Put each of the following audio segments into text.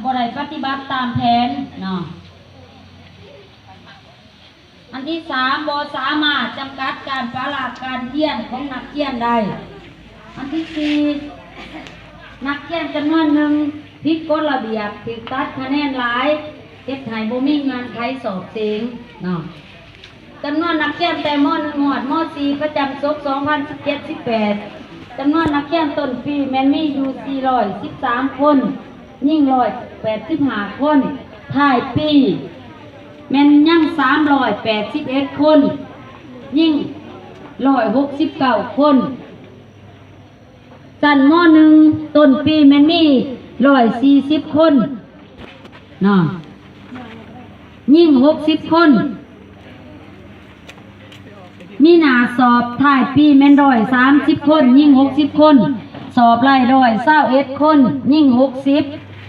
ບໍ່ໄດ້ປະຕິບັດຕາມແຜນເນາະ. ອັນທີສາມ ບໍ່ສາມາດຈຳກັດການປະລະການຮຽນຂອງນັກຮຽນໄດ້. ອັນທີສີ່ ນັກຮຽນຈຳນວນໜຶ່ງຜິດກົດລະບຽບ ຖືກຕັດຄະແນນຫຼາຍ ເຮັດໃຫ້ບໍ່ມີເງື່ອນໄຂສອບເສັງເນາະ. ຈຳນວນນັກຮຽນແຕ່ ມ.ໜຶ່ງ ຮອດ ມ.ສີ່ ປະຈຳສົກ ສອງພັນສິບເຈັດ ສິບແປດ ຈຳນວນນັກຮຽນຕົ້ນປີແມ່ນມີຢູ່ ສີ່ຮ້ອຍສິບສາມ ຄົນ, ຍິງ ຮ້ອຍແປດສິບຫ້າ ຄົນ, ທ້າຍປີແມ່ນຍັງ ສາມຮ້ອຍແປດສິບເອັດ ຄົນ, ຍິງ ຮ້ອຍຫົກສິບເກົ້າ ຄົນ. ຊັ້ນ ມ.ໜຶ່ງ ຕົ້ນປີແມ່ນມີ ຮ້ອຍສີ່ສິບ ຄົນເນາະ, ຍິງ ຫົກສິບ ຄົນ, ມີໜ້າສອບທ້າຍປີແມ່ນ ຮ້ອຍສາມສິບ ຄົນ, ຍິງ ຫົກສິບ ຄົນ, ສອບໄດ້ ຮ້ອຍຊາວເອັດ ຄົນ, ຍິງ ຫົກສິບ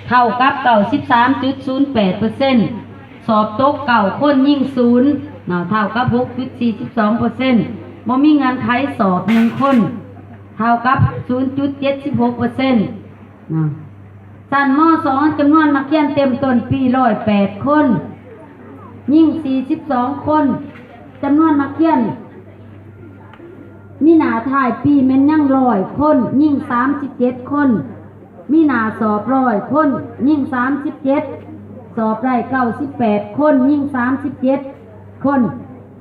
ເທົ່າກັບ ເກົ້າສິບສາມຈຸດສູນແປດເປີເຊັນ, ສອບຕົກ ເກົ້າ ຄົນ, ຍິງ ສູນ ເນາະ ເທົ່າກັບ ຫົກຈຸດສີ່ສິບສອງເປີເຊັນ, ບໍ່ມີເງື່ອນໄຂສອບ ໜຶ່ງ ຄົນ ເທົ່າກັບ ສູນຈຸດເຈັດສິບຫົກເປີເຊັນເນາະ. ຊັ້ນ ມ.ສອງ ຈຳນວນນັກຮຽນເຕັມຕົ້ນປີ ຮ້ອຍແປດ ຄົນ, ຍິງ ສີ່ສິບສອງ ຄົນ, ຈຳນວນນັກຮຽນມີໜ້າທ້າຍປີແມ່ນຍັງ ຮ້ອຍ ຄົນ, ຍິງ ສາມສິບເຈັດ ຄົນ, ມີໜ້າສອບ ຮ້ອຍ ຄົນ, ຍິງ ສາມສິບເຈັດ, ສອບໄດ້ ເກົ້າສິບແປດ ຄົນ, ຍິງ ສາມສິບເຈັດ ຄົນ,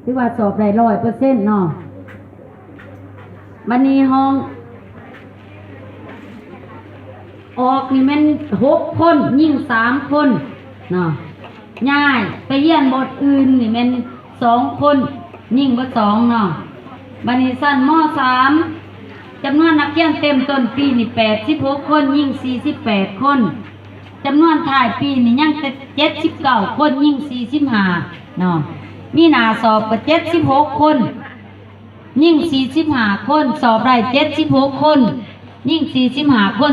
ຖືວ່າສອບໄດ້ ຮ້ອຍເປີເຊັນເນາະ. ບັດນີ້ຫ້ອງອອກນີ້ແມ່ນ ຫົກ ຄົນ, ຍິງ ສາມ ຄົນເນາະ, ຍ້າຍໄປຮຽນບ່ອນອື່ນນີ້ແມ່ນ ສອງ ຄົນ, ຍິງເບິດ ສອງ ເນາະ. ບັດນີ້ຊັ້ນ ມ.ສາມ ຈຳນວນນັກຮຽນເຕັມຕົ້ນປີນີ້ ແປດສິບຫົກ ຄົນ, ຍິງ ສີ່ສິບແປດ ຄົນ, ຈຳນວນທ້າຍປີນີ້ຍັງແຕ່ ເຈັດສິບເກົ້າ ຄົນ, ຍິງ ສີ່ສິບຫ້າ ເນາະ, ມີໜ້າສອບກໍ ເຈັດສິບຫົກ ຄົນ, ຍິງ ສີ່ສິບຫ້າ ຄົນ, ສອບໄດ້ ເຈັດສິບຫົກ ຄົນ, ຍິງ ສີ່ສິບຫ້າ ຄົນ.